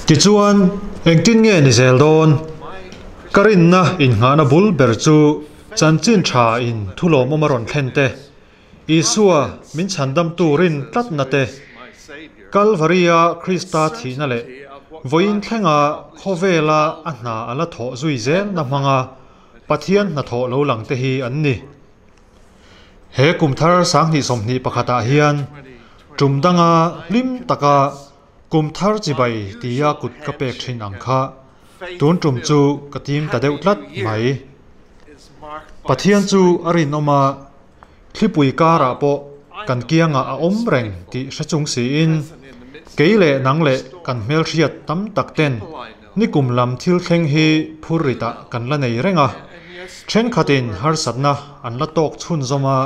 Tichuan, engtin nge ni zel dawn? Ka rinna innghahna bul ber chu chanchin tha in thulawmawm a rawn thlen te, Isua min chhandamtu rin tlatna te, Kalvari-a Krista thihna leh vawiin thlenga khawvela a hna a la thawh zui zelna hmanga Pathian hnathawh lo lang te hi an ni. He kum thar 2021 ah hian tum danga hlim taka kum thar chibai tia kut ka pek thin ang kha tun tum chu ka tim ta deuh tlat mai. Pathian chu a rinawm a, thlipui karah pawh kan kiangah a awm reng tih hre chung siin kei leh nang leh kan hmelhriat tam tak ten nikum lam thil thleng hi phur ritah kan la nei reng a. Thenkhatin harsatna an la tawk chhunzawm a,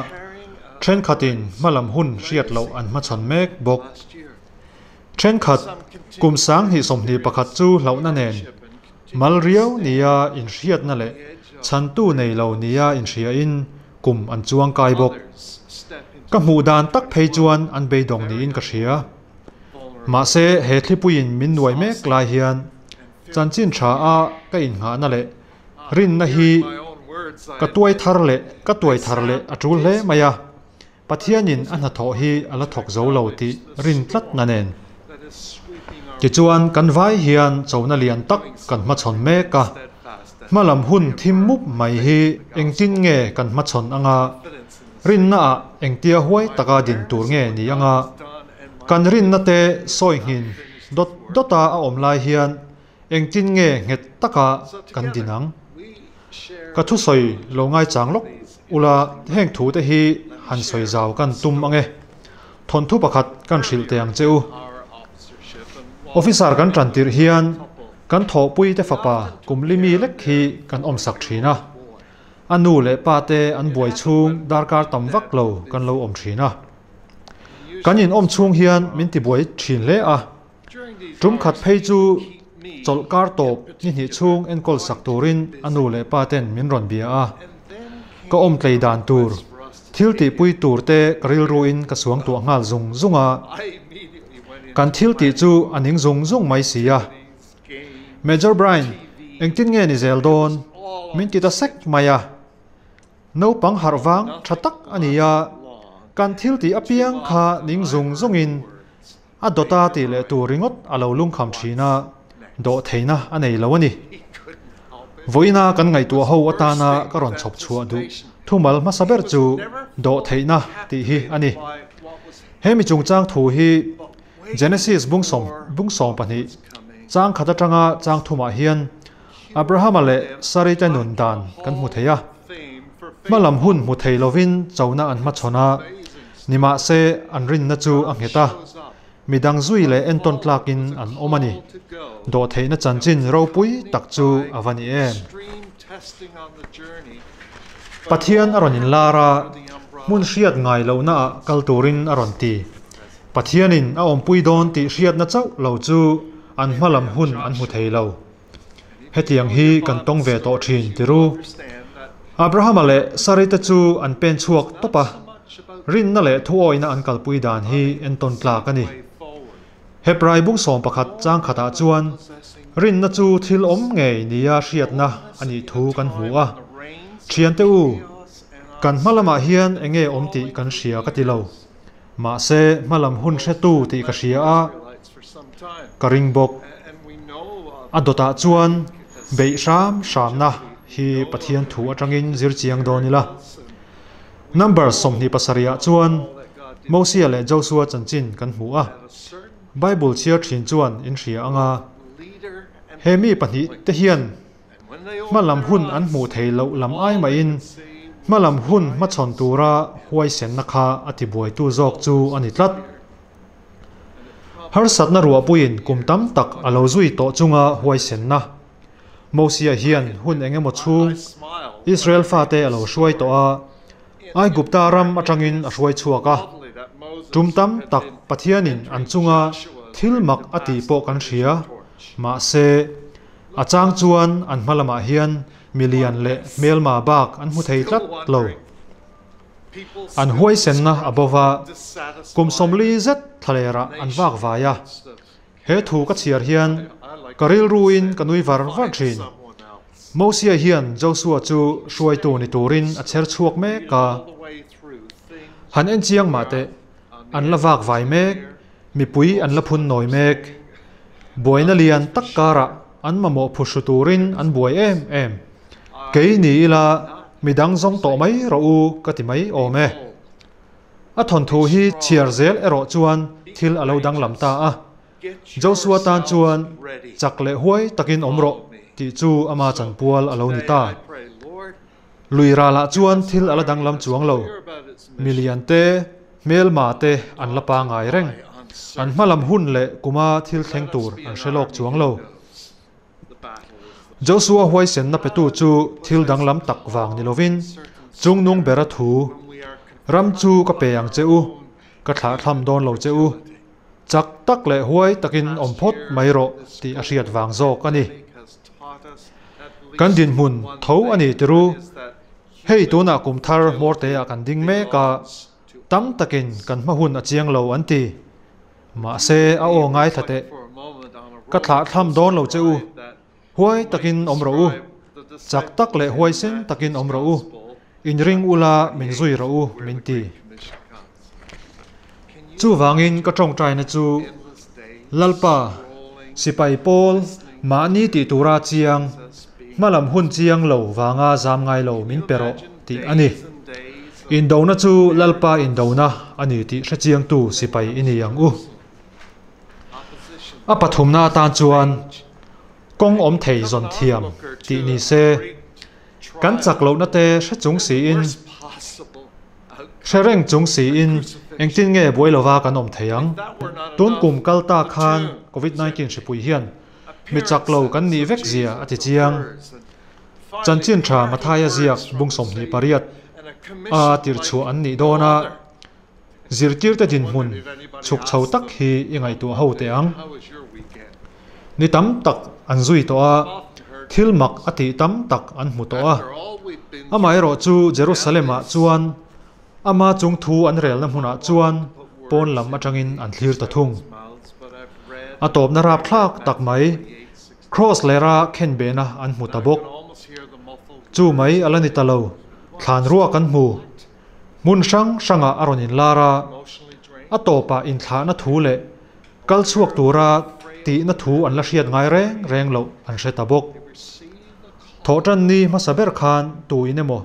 thenkhatin hmalam hun hriat loh an hmachhawn mek bawk. Thenkhat kum 2021 chu hlauhna nen mal riau nia inhriatna leh chhantu nei lo nia inhriain kum an chuang kai bawk. Ka hmuh dan tak phei chuan an beidawng niin ka hria. Mahse he thlipuiin min nuai mek lai hian chanchin tha a ka innghahna leh rinna hi ka tuai thar leh ka tuai thar leh a tul hle mai a. Pathianin a hnathawh hi a la thawk zo lo tih rin tlat na nen. Tichuan kan vai hian chona lian tak kan hmachhawn mek a. Hmalam hun thim mup mai hi engtin nge kan hmachhawn anga rinna ah engtia huai taka din tur nge ni anga kan rinna te sawi nghin dawt dawta a awm lai hian engtin nge nghet taka kan din ang. Ka thusawi lo ngai chang lawk ula heng thu te hi han sawi zau kan tum ange. Thawnthu pakhat kan hrilh teh ang che u. Officer kan tan tirh hian kan thawhpui te fapa kum li mi lek hi kan awm sak thin a. A nu leh pa te an buai chhung darkar tam vak lo kan lo awm thin a. Kan in awm chhung hian min ti buai thin hle a. Tum khat phei chu chawlh kar tawp ni hnih chhung enkawl sak turin a nu leh pa ten min rawn bia a. Ka awm tlei dan tur, thil tihpui tur te ka rilruin ka suang tuah nghal zung zung a. Kan thil tih chu a ning zung zung mai si a. Major Bryan, engtin nge ni zel dawn? Min ti ta sek mai a. Naupang harh vang tha tak a ni a, kan thil tih apiang kha ning zung zungin a dawta tih leh tur ringawt a lo lungkham thin a, dawh theihna a nei lo a ni. Vawiina kan ngaihtuah ho atana ka rawn chhawp chhuah duh thumal hmasa ber chu dawh theihna tih hi a ni. He mi chungchang thu hi Genesis bung 12 chang khat atanga chang thumah hian Abrahama leh Sari te nun dan kan hmu thei a. Hmalam hun hmu thei lovin chona an hmachhawn a, nimahse an rinna chu a nghet a, midang zui leh entawn tlakin an awm a ni. Dawhtheihna chanchin ropui tak chu a va ni em! Pathian a rawn inlar a, hmun hriat ngai lohnaah kal turin a rawn ti. Pathianin a awmpui dawn tih hriatna chauh lo chu an hmalam hun an hmu thei lo. Hetiang hi kan tawng ve tawh thin ti ru. Abrahama leh Sari te chu an pen chhuak tawp a, rinna leh thuawihna an kalpui dan hi entawn tlak a ni. Hebrai bung 11 chang khatah chuan rinna chu thil awm ngei nia hriatna a nih thu kan hmu a. Thiante u, kan hma lamah hian enge awm tih kan hria ka ti lo. Mahse hmalam hun hretu tih ka hria a, ka ring bawk. A dawtah chuan beih hram hramna hi Pathian thu atangin zir chiang dawn ila. Number 27 ah chuan Mosia leh Joshua chanchin kan hmu a. Bible chhiar thin chuan in hria anga he mi pahnih te hian hmalam hun an hmuh thei loh lam ai maiin hmalam hun hmachhawn tura huaisenna kha a ti buaitu zawk chu a ni tlat. Harsatna ruahpuiin kum tam tak a lo zui tawh chunga huaisenna. Mosia hian hun engemaw chhung Israel fate a lo hruai tawh a, Aigupta ram atangin a hruai chhuak a. Tum tam tak Pathianin an chunga thil mak a tih pawh kan hria. Mahse, a chang chuan an hma lamah hian milian leh hmelma bak an hmu thei tlat lo. An huaisenna a bova, kum 40 zet thlalerah an vak vai a. He thu ka chhiar hian ka rilruin ka nui var var thin. Mosia hian Josua chu hruaitu ni turin a chher chhuak mek a. Han en chiang mah teh, an la vak vai mek, mipui an la phun nawi mek. Buaina lian tak karah an mamawh phuhru turin an buai em em. Kei ni ila midang zawng tawh mai rawh u ka ti mai awm e. A thawnthu hi chhiar zel erawh chuan thil a lo danglam ta a. Josua tan chuan chak leh huai takin awm rawh tih chu ama chanpual a lo ni ta. Lui ralah chuan thil a la danglam chuang lo. Milian te, hmelma te an la pangai reng. An hmalam hun leh kuma thil thleng tur an hre lawk chuang lo. Josua huaisenna petu chu thil danglam tak vang ni lovin, Chungnung bera thu, Ram chu ka pe ang che u, ka thlahthlam dawn lo che u, chak tak leh huai takin awm phawt mai rawh tih a hriat vang zawk a ni. Kan dinhmun tho a ni tiru, hei tunah kum thar hmawrteah kan ding mek a, tam takin kan hma hun a chiang lo an ti. Mahse, a aw ngaithla teh. Ka thlah thlam dawn lo che u. Huai takin awm rawh u. Chak tak leh huaisen takin awm rawh u. Inring ula min zui rawh u, min ti. Chuvangin ka tawngtaina chu, Lalpa, sipai pawl mahni tih tura chiang, hmalam hun chiang lo vanga zam ngai lo min pe rawh tih a ni. Indona chu Lalpa indona a ni tih hrechiangtu sipai i ni ang u. A pathumna atan chuan kawng awm thei zawn thiam tih ni se, kan chak lohna te hre chung siin, hre reng chung siin engtin nge buai lova kan awm thei ang? Tun kum kal ta khan Covid 19 hripui hian mi chak lo kan nih vek zia a ti chiang. Chanchin tha Mathaia ziak bung 28 a tirchhuah an nih dawn a, zirtirte dinhmun chhuk chho tak hi i ngaihtuah ho teh ang. Ni tam tak an zui tawh a, thil mak a tih tam tak an hmu tawh a. Amaherawh chu Jerusalem-ah chuan ama chung thu an relna hmunah chuan pawn lam atangin an thlir ta thung. A tawpna rapthlak tak mai. Kraws lera khenbehna an hmu ta bawk. Chu mai a la ni ta lo, thlan ruak an hmu. Hmun hrang hrangah a rawn inlar a, a tawpah inthlahna thu leh kal chhuak tura tihna thu an la hriat ngai reng reng loh an hre ta bawk. Thawhtanni hmasa ber khan tuin emaw,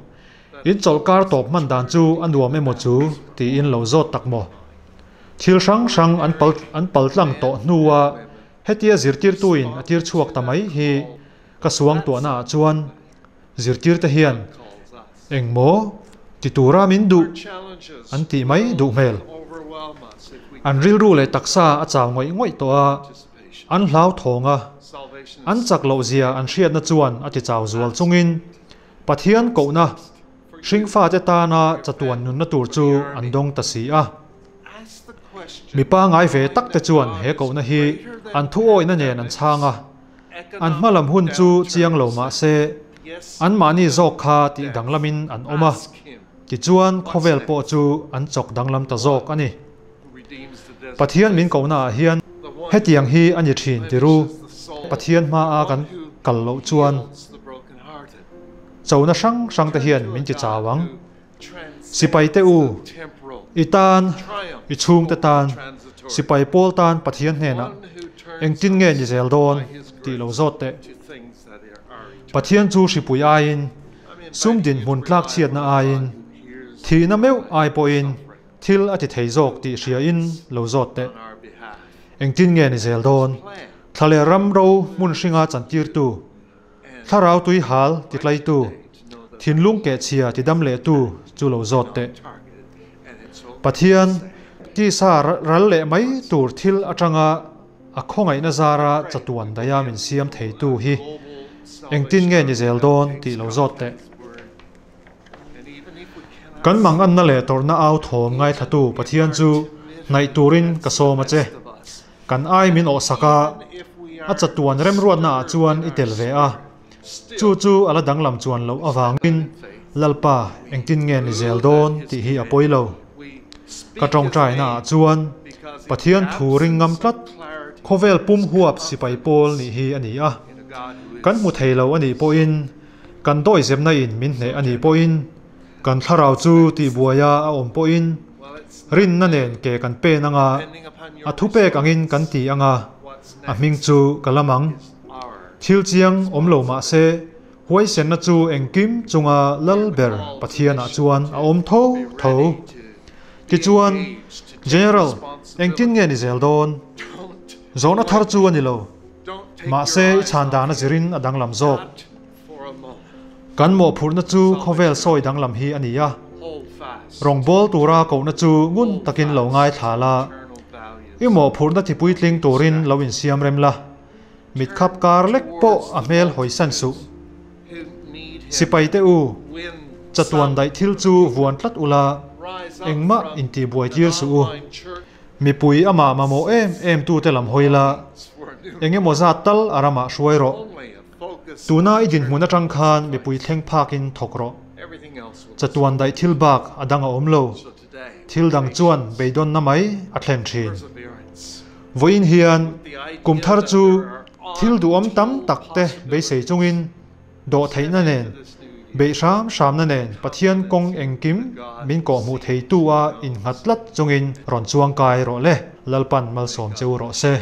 In chawlhkar tawp hman dan chu a nuam emaw chu tiin lo zawt tak maw? Thil hrang hrang an pal an paltlang tawh hnua Hetia zirtirtuin a tir chhuak ta mai hi ka suangtuahna ah chuan zirtirte hian engmaw ti tura min duh an tih mai duh hmel. An rilru leh taksa a chau ngawih ngawih tawh a, an hlauthawng a, an chak loh zia an hriatna chuan a ti chau zual chungin Pathian kohna hringfate tana chatuan nunna tur chu an dawng ta si a. Mi pangai ve tak te chuan he kohna hi an thuawihna nen an chhang a, an hmalam hun chu chiang lo mah se anmahni zawk kha tih danglamin an awm a, tichuan khawvel pawh chu an chawk danglam ta zawk a ni. Pathian min kohna ah hian hetiang hi a ni thin tiru, Pathian hmaa kan kal loh chuan chona hrang hrang te hian min ti chau ang. Sipai te u, i tan, i chhungte tan, sipai pawl tan Pathian hnenah engtin nge ni zel dawn tih lo zawt teh. Pathian chu hripui aiin, sum dinhmun tlak chhiatna aiin, thihna meuh ai pawhin thil a ti thei zawk tih hriain lo zawt teh. Engtin nge ni zel dawn? Thla leh ram ro hmun hringa chantirtu. Thlarau tui hal ti tlaitu, thinlung kehchhia ti dam lehtu chu lo zawt teh. Pathian, tisa ral leh mai tur thil atanga a khawngaihna zara chatuan daia min siam theitu hi engtin nge ni zel dawn tih lo zawt teh. Kan manganna leh tawrhna au thawm ngaithlatu Pathian chu hnaih turin ka sawm a che. Kan ai min awhsak a, a chatuan remruatna ah chuan i tel ve a, chu chu a la danglam chuan loh avangin Lalpa engtin nge ni zel dawn tih hi a pawi lo. Ka tawngtaina ah chuan Pathian thu ring ngam tlat. Khawvel pum huap sipai pawl nih hi a ni a. Kan hmu thei lo a nih pawhin, kan dawihzepna in min hneh a nih pawhin, kan thlarau chu tihbuaia a awm pawhin, rinna nen ke kan pen anga, a thupek angin kan ti anga, a hming chu ka lam ang. Thil chiang awm lo mah se, huaisenna chu engkim chunga lal ber Pathianah chuan a awm tho tho. Tichuan, General, engtin nge ni zel dawn? Zawhna thar chu a ni lo. Mahse, i chhan dan a zirin a danglam zawk. Kan mawhphurhna chu khawvel sawi danglam hi a ni a. Rawngbâwl tura kohna chu ngun takin lo ngaithla la, i mawhphurhna tipuitling turin lo insiam rem la. Mitkhap kar lek pawh a hmel hawisan suh. Sipaite u, chatuan daih thil chu vuan tlat ula, engmah intihbuai tir suh u. Mipui amah mamawh em em tute lam hawi la, eng emaw zat tal a ramah hruai rawh. Tuna i dinhmun atang khan mipui thleng phakin thawk rawh. Chatuan daih thil bak a dang a awm lo. Thil dang chuan beidawnna mai a thlen thin. Vawiin hian kum thar chu thil duhawm tam tak te beisei chungin dawhtheihna nen, beih hram hramna nen Pathian kawng engkim min kawhhmuh theitu a innghat tlat chungin rawn chuangkai rawh le, Lalpan malsawm che u rawh se.